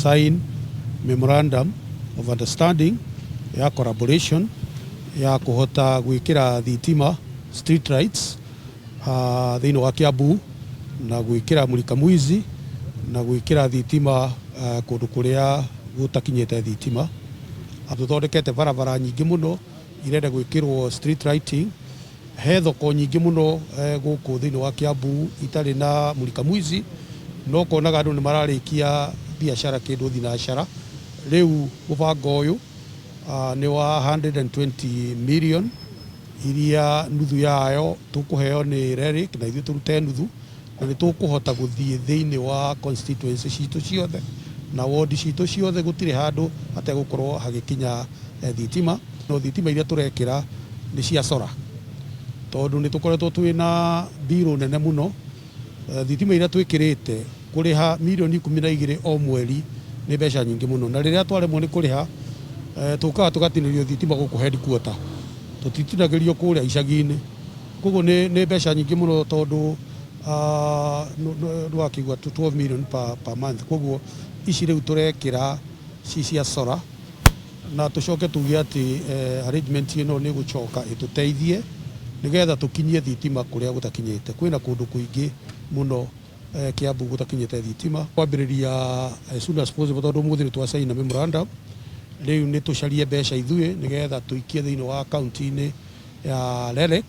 sign memorandum of understanding ya collaboration ya kũhota gwĩkĩra thitima, street lights, thĩinĩ wa Kiambu na gwĩkĩra Mulika Mwizi na gwĩkĩra thitima kũndũ kũrĩa gũtakinyĩte thitima. Tũthondekete barabara nyingĩ mũno irenda gwĩkĩrwo street lighting. He thoko nyingĩ mũno gũkũ thĩinĩ wa Kiambu itarĩ na Mulika Mwizi, no konaga andũ nĩ mararĩkia biacara kĩndũ thinacara. Rĩu mũbango ũyũ nĩ wa 120 million, iria nuthu yayo tũkũheo nĩ REREC na ithuĩ tũrute nuthu, na nĩ tũkũhota gũthiĩ thĩinĩ wa constituency citũ ciothe na ward citũ ciothe. Gũtirĩ handũ hategũkorwo hagĩkinya thitima. No thitima iria tũrekĩra nĩ cia solar, tondũ nĩ tũkoretwo twĩna mbirũ nene mũno. Thitima iria twĩkĩrĩte, kũrĩha mirioni 12 o mweri nĩ mbeca nyingĩ mũno, na rĩrĩa twaremwo nĩ kũrĩha, tũkaga tũgatinĩrio thitima gũkũ headquarter, tũtitinagĩrio kũrĩa icagi-inĩ. Koguo nĩ mbeca nyingĩ mũno, tondũ nĩ wakĩigua 12 million per month. Koguo ici rĩu tũrekĩra ci cia solar, na tũcoke tuge atĩ arrangement ĩno nĩ gũcoka ĩtũteithie nĩgetha tũkinyie thitima kũrĩa gũtakinyĩte. Kwĩna kũndũ kũingĩ mũno Kiambu gũtakinyĩte thitima. Kwambĩrĩria as soon as possible, tondũ ũmũthĩ nĩ twacaina memorandum. Rĩu nĩ tũcarie mbeca ithuĩ nĩgetha tũikie thĩinĩ wa akaunti-inĩ ya REREC,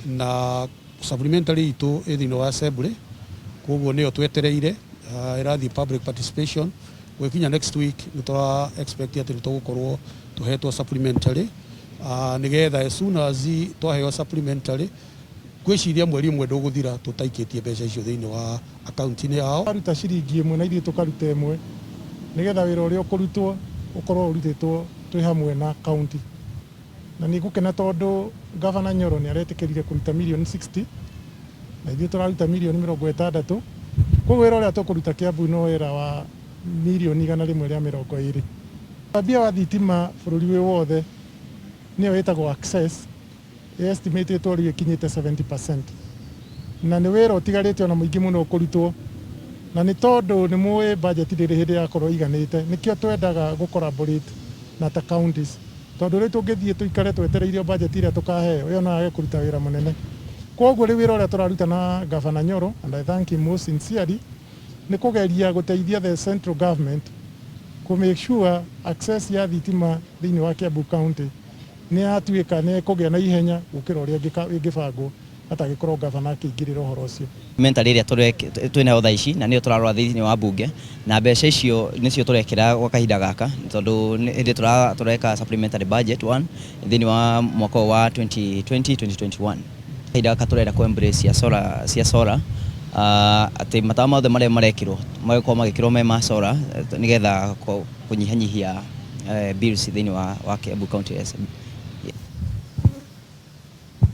na supplementary itũ ĩ thĩinĩ wa assembly, koguo nĩyo twetereire. Ĩrathiĩ public participation. Gwĩkinya next week nĩ tũra expect atĩ nĩ tũgũkorwo tũhetwo supplementary, nĩgetha as soon as twaheo supplementary, ngwĩciria mweri ũmwe ndũgũthira tũtaikĩtie mbeca icio thĩinĩ wa akaunti-inĩ yao. Aruta ciringi 1 na ithuĩ tũkaruta 1, nĩgetha wĩra ũrĩa ũkũrutwo ũkorwo ũrutĩtwo twĩ hamwe na kaunti. Na nĩ ngũkena tondũ Gavana Nyoro nĩ aretĩkĩrire kũruta mirioni 60 na ithuĩ tũraruta mirioni 60. Koguo wĩra ũrĩa tũkũruta Kiambu no wĩra wa mirioni 120. Ũtambia wa thitima bũrũri wĩ wothe, nĩyo ĩtagwo access, estimatĩtwo rĩu ĩkinyĩte 70%, na nĩ wĩra ũtigarĩte ona mũingĩ mũno kũrutwo. Na nĩ tondũ nĩ mũĩ budget ndĩrĩ hĩndĩ yakorwo iganĩte, nĩkĩo twendaga gũ collaborate na ta counties, tondũ rĩu tũngĩthiĩ tũikare twetereire budget ĩrĩa tũkaheo, ĩyo no yage kũruta wĩra mũnene. Koguo rĩu wĩra ũrĩa tũraruta na Gavana Nyoro, and I thank him most sincerely, nĩ kũgeria gũteithia the central government kũ make sure access ya thitima thĩinĩ wa Kiambu County nĩ yatuĩka nĩ ĩkũgĩa na ihenya gũkĩra ũrĩa ĩngĩbangwo atagĩkorwo gavana akĩingĩrĩra ũhoro ũcio. Mentally ĩrĩa twĩnayo thaa ici na nĩyo tũrarora thĩinĩ wa bunge, na mbeca icio nĩcio tũrekĩra gwa kahinda gaka, tondũ hĩndĩ tũreka supplementary budget one thĩinĩ wa mwaka ũyũ wa 2020 2021. Kahinda gaka tũrenda kũ embrace cia solar, atĩ matawa mothe marĩa marekĩrwo magĩkorwo magĩkĩrwo me ma solar, nĩgetha kũnyihanyihia bills thĩinĩ wa Kiambu County Assembly.